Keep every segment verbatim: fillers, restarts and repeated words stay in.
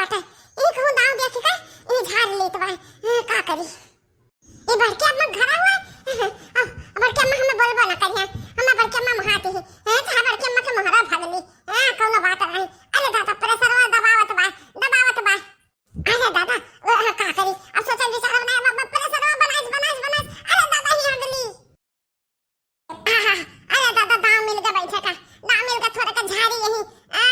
बाटे। ई कहूँ दाँव देखि के ई झार लेत बा। हँ, का करी? ई बड़की अम्मा घरा हुआ? अब बड़की अम्मा हमें बोलबो ना करिया। हमें बड़की अम्मा महाती है। हैं, चाहे बड़की अम्मा के मोहरा भगली। हैं, कौनो बात नहीं। अरे दादा, प्रेशरवा दबावत बा, दबावत बा। अरे दादा, ओ, हाँ, का करी? अब सोचल विचार बनाए, ब-, ब-, प्रेशरवा बनाइस, बनाइस, बनाइस। अरे दादा, ही हगली। आहा, अरे दादा, दाँव मिल गए बैठे का, दाँव मिल गए थोड़े का झारी यही। आ,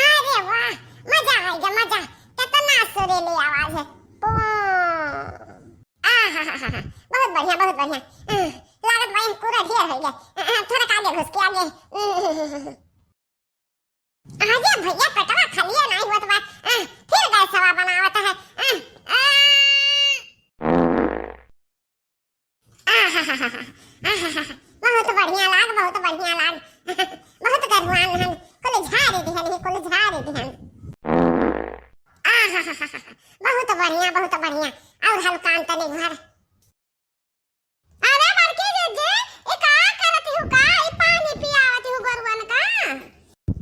अरे वाह, मजा आ गया, मजा। कितना सुरीली आवाज है। पू। आहा, बहुत बढ़िया, बहुत बढ़िया। आह, लागत बा, पूरा ढेर हो गया। आ, आ, थोड़ा का आगे घुस के आगे। आगे भैया, पेटवा खालिए नहीं होत बा। आह, फिर गैसवा बनावत है। आह, आ। आहाहाहा, आहाहा, बहुत बढ़िया लाग, बहुत बढ़िया लाग। बहुत गरुआन हन, कुल झारी दिहन ही, कुल झारी दिहन। आहाहाहा, बहुत बढ़िया, बहुत बढ़िया। और हलकान तनी घर। अरे बड़की जीजी, ई का करत हू का? ई पानी पियावत हू गरुअन का?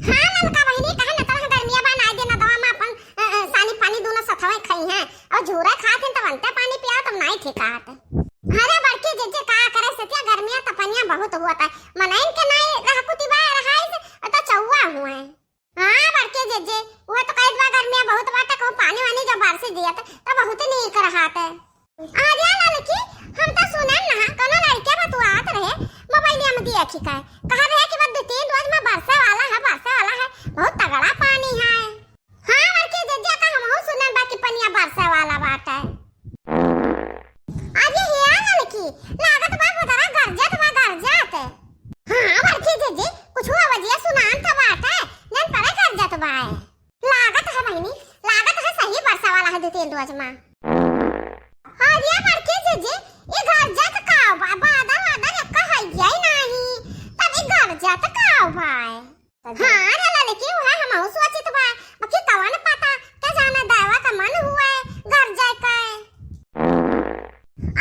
हाँ ललका बहिनी, कहे न तोरा गर्मिया बा, नाई दे नदवा में अपन, अ, अ, सानी पानी दूनो सथवे खई हैं। और झूरा खात हैं तब अंते पानी पिया तब नाई ठीक आत। अरे बड़की जीजी का करे सतिया, गर्मिया तपनिया बहुत हुआ था। मनइन के नाई रहा कुतिबा रहा इस, और तो चौवा हुए। हाँ बड़की जीजी, वह तो कही बा गर्मिया बहुत बाटे, कहूँ पानी वानी जो बरसी दिया त, तो बहुत नीक रहा थे। अरे ललकी, हम तो सुनन ना, कोनो लड़के बतुआत रहे, मोबाइलिया में देखी का, कहा रहे कि बस दो तीन रोज में बरसे वाला है, बरसे वाला है, बहुत तगड़ा पानी है। हाँ बड़की जीजी, का हमहू सुनन बा कि पनिया बरसे वाला बाटे। अरे हे ललकी, लागत बा बदरा गरजत बा, गरजत। हाँ बड़की जीजी, कुछ आवाजिया सुनान तो बाटे, जन परे गरजत बा। लागत है बहिनी, लागत है सही बरसा वाला है दो तीन रोज में। हाँ रे बड़की जीजी, ई गरजत का बा? बादर वादर एक्का है ये नहीं, तब ई गरजत का बा? हाँ रे ललकी, उहे हमहू सोचित बा, बाकी कवन पता, का जाने दावा का मन हुआ है गरजे का।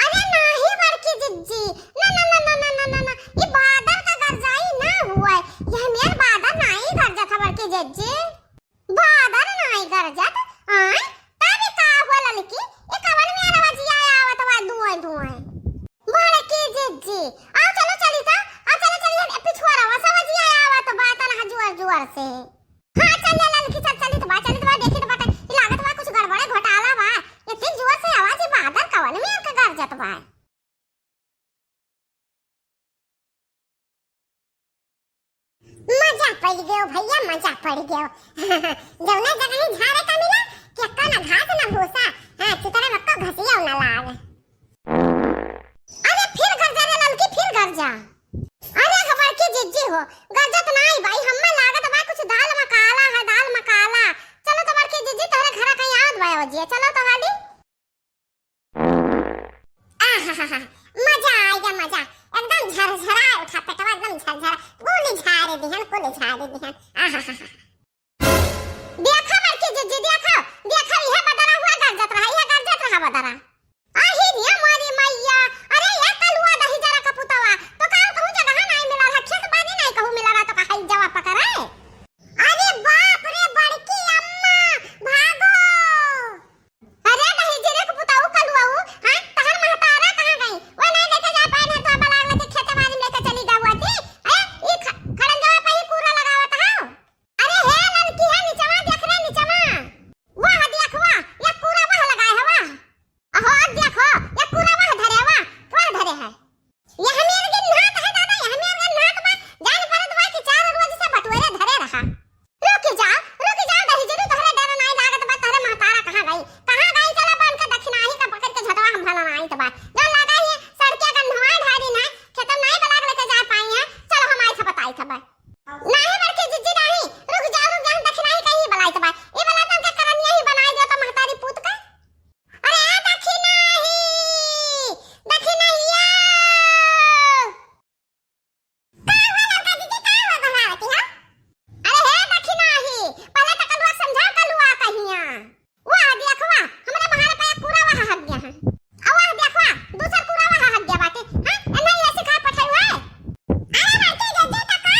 अरे नाही बड़की जिज्जी, ना, ना, ना, ई बादर का गरजाई ना हुआ है, यह मेर बादर नाही गरजत है बड़की जिज्जी। बादर नाई गरजत, आय? तब ई का हुआ ललकी? ई कवन मेर आवाजिया आवत बा धुआं धुआं? बड़की जिज्जी, आओ चलो चली त, आओ चलो चली, ए पिछुआरवा से आवाजिया आवत बा तनहा जोर जोर से। हाँ, चल ले ललकी, चल चली त बा, चली त बा, देखी त बा, त ई लागत बा कुछ गड़बड़े घोटाला बा। इतनी जोर से आवाज, ई बादर कवन मेर के गरजत बा? मजा पड़ गयो भैया, मजा पड़ गयो। जौने जगह झारे का मिला, कि एक्को ना घास ना भूसा, हाँ, चुतरा बक्को घसियो ना लाग। अरे फिर गरजा रे ललकी, फिर गरजा। अरे बड़की जिज्जी हो, गरजत नाई भाई, हम्मे लागत बा कुछ दाल मकाला है, दाल मकाला। चलो तो बड़की जिज्जी, तोहरे घरा कहीं आवत बा आवाजिया, चलो तो हाली। आहाहाहा, मजा आ गया, मजा। एकदम झरझरा उठा पेटवा, एकदम झरझरा। कुल झारे दिहन, कुल झारे दिहन। आहाहाहा। देखा बड़की जिज्जी, देखा, देखा, इहे बदरा हुआ गरजत रहा, इहे गरजत रहा बदरा। आही रे मोरी मैया, अरे ये कलुआ दही जरा का पुतवा, तो का कहूँ जगह नहीं मिला रहा, खेत बानी नहीं कहूँ मिला रहा, तो का हई जवा पकड़े? अरे बाप रे, बड़की अम्मा, भागो। अरे दहिजरे के पुतऊ कलुआऊ, हाँ, तहर महतारा कहाँ गई? वो नहीं लेके जा पाए ना, तो बलाग लेके खेते बाड़ी में लेके चली गई हुआ थी। ए, ई ख-, खड़ंजवा पे ही कूड़ा लगावत हौ। अरे हे ललकी, हे निचवा देख रे, निचवा। वाह, देख वाह, ये कूड़ा वाह लगाए है, वाह। अहो, देख हो, ये कूड़ा वाह धरे, वाह, वाह धरे है। यह मेर के नात है दादा, यह मेर के नात बा। जान परत बा कि चार रोज से बटुएरे धरे रहा। रुक जाओ, रुक जाओ, दहिजरू, तोहरे डर नाई लागत बा, तोहरे महतारा कहाँ गई? कहाँ गई? चलो बन के दक्षिणाही का पकड़ के झटवा हम भला नाई त बा। जो लगा ही सड़के का नहवाई ढारी ना, खेतम नाई बलाग लेके जा पाई है। चलो हम आई था बताई था बा। नाहीं बड़की जिज्जी नाहीं, रुक जाओ, रुक जाओ, दक्षिणाही का ही बलाई त बा। ई बला त हमके करनिया ही बनाई दे तो महतारी पूत का। अरे दखिनाही, दखिनहिया। का हुआ ललका दीदी, का हुआ घबरावती हो? अरे हे दखिनाही, पहले तो कलुआ समझा, कलुआ कहिया। वाह देखवा, हमरे बहार पे एक कूड़ा वाह हग गया है। आ वाह देखवा, दूसर कूड़ा वाह हग गया बाटे। हाँ, ए नहीं ऐसी खा पठाई हुआ है। अरे बड़की जिज्जी तो का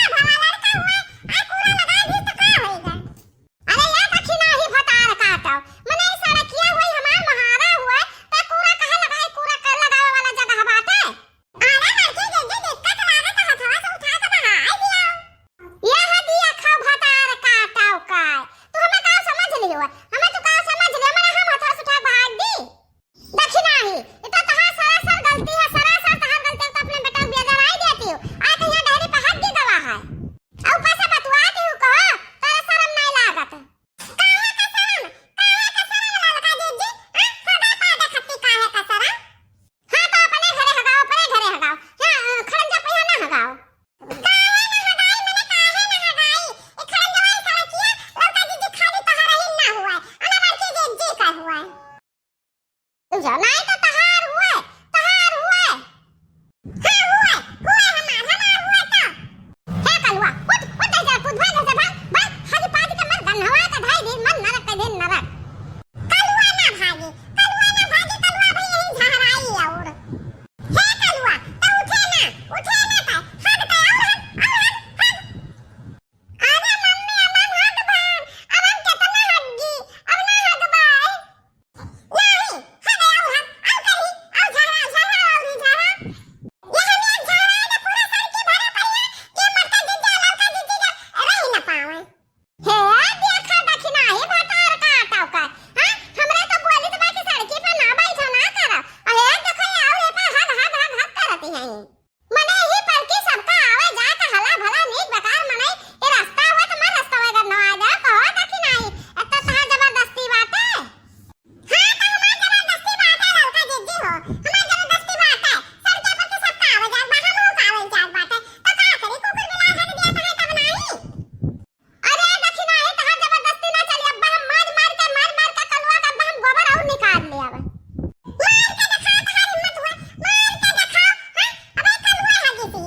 मार के देखाओ, तोहार हिम्मत हुआ, मार के देखाओ, हाँ? अबे कलुआ हगिस ही।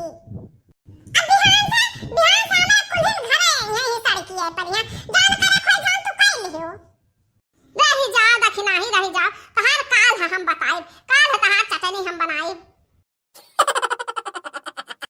अब बिहान से, बिहान से हमार कुल्हिन घरे यहीं सड़की है पर यहाँ।